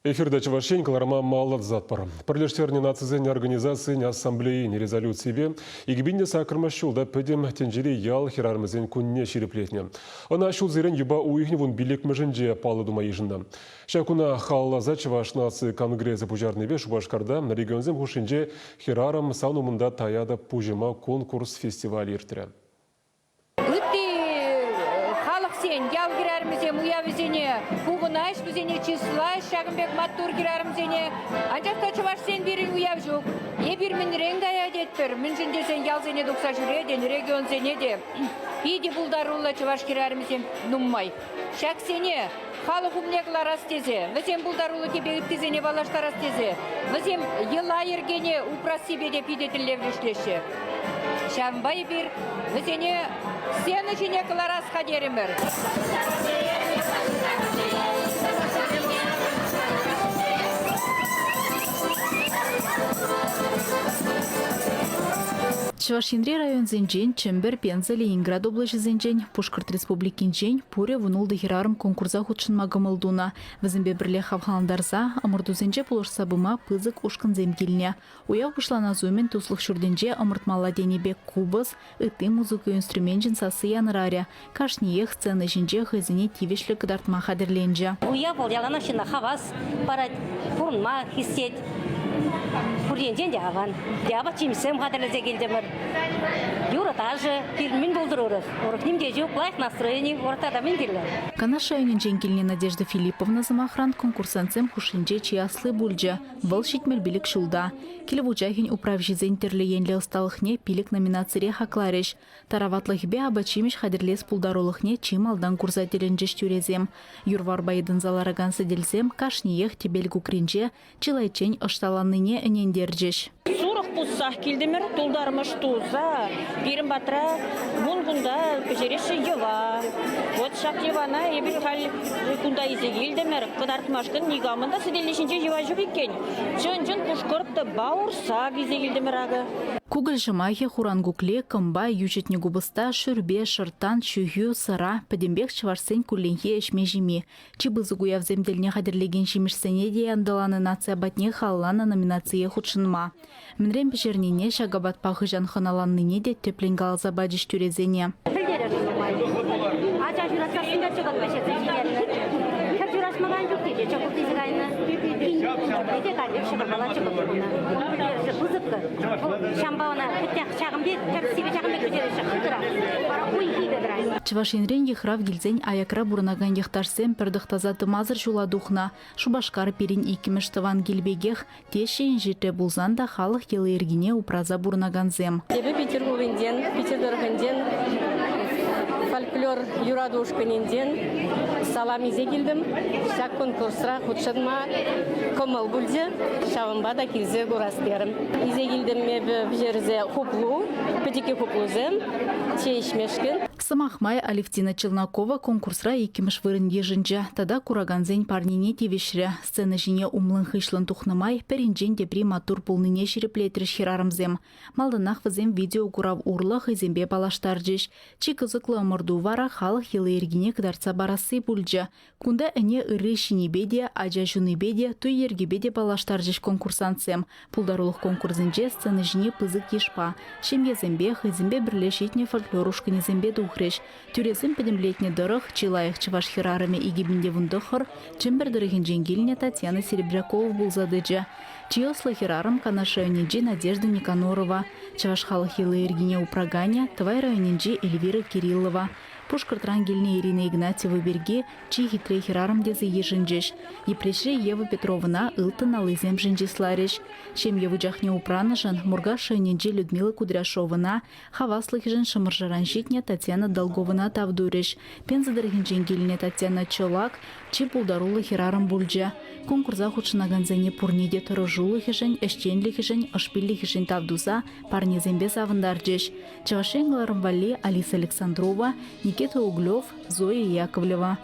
Эфирта Чӑваш Ен кӑларӑма малалла тӑсатпӑр. Пӗрлештернӗ нацисен организацийӗн ассамблейин резолюцийӗпе 2008 ҫулта Пӗтӗм тӗнчери ял хӗрарӑмӗсен кунне ҫирӗплетнӗ. Ӑна ҫулсерен юпа уйӑхӗн вунпиллӗкмӗшӗнче паллӑ тума йышӑннӑ. Ҫак куна халалласа Чӑваш наци конгресӗ пуҫарнипе Шупашкарта регионсем хушшинче Хӗрарӑм сан умӑнта таятӑп пуҫӑма конкурс-фестиваль иртрӗ. Ытти халӑхсен ял хӗрарӑмӗсем уявӗсене пухӑнаҫ, вӗсене чыслаҫ ҫакӑн пек маттур хӗрарӑмсене. Анчах та чӑвашсен пирӗн уяв ҫук. Эпир мӗнрен кая тетпӗр, мӗншӗн тесен ялсене тухса ҫӳретӗн, регионсене те. Питӗ пултаруллӑ чӑваш хӗрарӑмӗсем нумай. Ҫаксене халӑх умне кӑларас тесе, вӗсен пултарулӑхӗпе ыттисене паллаштарас тесе, вӗсем йӑла-йӗркене упрассипе те питӗ тӗллевлӗ ӗҫлеҫҫӗ. Ҫавӑнпа эпир вӗсене сцена ҫине кӑларас-ха терӗмӗр. Чӑваш Енри районсенчен, Чӗмпӗр, Пенза, Ленинград облаҫӗсенчен, Пушкӑрт Республикинчен пурӗ вунултӑ хӗрарӑм конкурса хутшӑнма кӑмӑл тунӑ. Вӗсемпе пӗрле хавхалантарса, ӑмӑртусенче пулӑшса пыма пысӑк ушкӑнсем килнӗ. Уяв пуҫланас умӗн Туслӑх ҫуртӗнче ӑмӑртмалла тенӗ пек купӑс, ытти музыка инструменчӗн сасси янӑрарӗ. Кашниех сцена ҫинче хӑйсене тивӗҫлӗ кӑтартма хатӗрленчӗ. Уяв вӑл яланах ҫынна хавас парать, пурӑнма хистет. Пур енчен те аван. Апат-ҫимӗҫсем хатӗрлесе килтӗмӗр. Юрӑ-ташӑ, мӗн пултӑр урӑх. Урӑх ним те ҫук, лайӑх настроени, урӑх тата мӗн кирлӗ. Канаш районӗнчен килнӗ Надежда Филипповна, сӑмахран, конкурсантсем хушшинче чи асли пулчӗ. Вӑл 75 ҫулта. Кил вучахӗн управҫисен тӗрлӗ енлӗ ӑсталӑхне пилӗк номинацире хакларӗҫ. Тараватлӑхӗпе апат-ҫимӗҫ хатӗрлес пултарулӑхне чи малтан курса тӗлӗнчӗҫ тӳресем. Юр-варпа йӑтӑнса ларакан сӗтелсем кашниех тӗпел кукринче чылайччен ӑшталаннине ӗнентерчӗҫ. Сурӑх пуссах килтӗмӗр, тултармӑш туса. Пирӗн патра вун кунта пӗҫереҫҫӗ йӑва. Вот ҫак йӑвана эпир халь кунта илсе килтӗмӗр. Кӑтартмашкӑн никамӑн та сӗтелли ҫинче йӑва ҫук иккен. Чӑн-чӑн пушкӑрт баурсак илсе килтӗмӗр акӑ. Кукӑль ҫӑмахӗ, хуран кукли, кӑмпа, йӳҫӗтнӗ купӑста, шӳрпе, шӑрттан, ҫӳхӳ, сӑра пӗтӗмпех чӑвашсен кулленхи ӗҫме-ҫими. Чи пысӑк уявсем тӗлне хатӗрлекен ҫимӗҫсене те янтӑланӑ наци апатне халалланӑ номинацие хутшӑнма. Мӗнрен пӗҫернине, ҫак апатпа хӑҫан хӑналаннине те тӗплӗн каласа пачӗҫ тӳресене. Пӗлтерӗш нумай. Ача ҫуратсассӑн та чӑкӑт пӗҫерсе ҫитернӗ. Хӗр ҫураҫмакан чухне те чӑкӑт илсе кайнӑ. Кин те каллех ҫӑкӑрпала чӑкӑт тунӑ. Унӑн пӗлтерӗшӗ пысӑккӑ. Вӑл ҫампа ӑна хытах ҫакӑн пек тӗрӗссипе ҫакӑн пек пӗҫереҫҫӗ хытӑрах. Вара хуйхи те тӑрать. Чӑваш Енрен йыхрав килсен аякра пурӑнакан йӑхташсем пӗр тӑхтаса тӑмасӑр ҫула тухнӑ. Шупашкар пирӗн иккӗмӗш тӑван кил пекех, теҫҫӗ инҫетре пулсан та халӑх йӑли-йӗркине упраса пурӑнакансем. Эпӗ Питӗр хулинчен, Питӗр тӑрӑхӗнчен, фольклор юрату ушкӑнӗнчен салам илсе килтӗм. Ҫак конкурсра хутшӑнма кӑмӑл пулчӗ, ҫавӑнпа та килсе курас терӗм. Илсе килтӗм эпӗ пӗҫерсе хуплу, пӗчӗккӗ хуплусем, чей ӗҫмешкӗн. Сӑмах май, Алевтина Челнокова конкурсра иккӗмӗш вырӑн йышӑнчӗ тата куракансен парнине тивӗҫрӗ. Сцена ҫине умлӑн-хыҫлӑн тухнӑ май пӗринчен тепри маттур пулнине ҫирӗплетрӗҫ хӗрарӑмсем. Малтанах вӗсем видеокурав урлӑ хӑйсемпе паллаштарчӗҫ. Чи кӑсӑклӑ ӑмӑрту вара халӑх йӑли-йӗркине кӑтартса парасси пулчӗ. Кунта ӗне ырри ҫинипе те, ача ҫунипе те, туй йӗркипе те паллаштарчӗҫ конкурсантсем. Пултарулӑх конкурсӗнче сцена ҫине пысӑк йышпа, ҫемьесемпе, хӑйсемпе пӗрле ҫитнӗ фольклор ушкӑнӗсемпе тухрӗҫ. Тӳресем пӗтӗмлетнӗ тӑрӑх, чи лайӑх чӑваш хӗрарӑмӗ 2019 Чӗмпӗр тӑрӑхӗнчен килнӗ Татьяна Серебрякова пулса тӑчӗ. Чи ӑслӑ хӗрарӑм Канаш районӗнчи Надежда Никонорова, чӑваш халӑх йӑли-йӗркине упраканӗ Тӑвай районӗнчи Эльвира Кириллова. Пушкӑртран килнӗ Ирина Игнатьева пирки чи хитре хӗрарӑм тесе йышӑнчӗҫ. Йӗпреҫре Ева Петровӑна ылтӑн аллисемшӗн чысларӗҫ. Ҫемье вучахне упранӑшӑн Муркаш районӗнчи Людмила Кудряшовӑна, хаваслӑхӗшӗн Шӑмӑршӑран ҫитнӗ Татьяна Долговӑна тав турӗҫ. Пенза тӑрӑхӗнчен килнӗ Татьяна Чолак чи пултаруллӑ хӗрарӑм пулчӗ. Конкурса хутшӑнакансене пурне те тӑрӑшулӑхӗшӗн, ӗҫченлӗхӗшӗн, ӑшпиллӗхӗшӗн тав туса парнесемпе савӑнтарчӗҫ. Чӑваш Ен кӑларӑм валли Алиса Александрова, Никита Углев, Зоя Яковлева.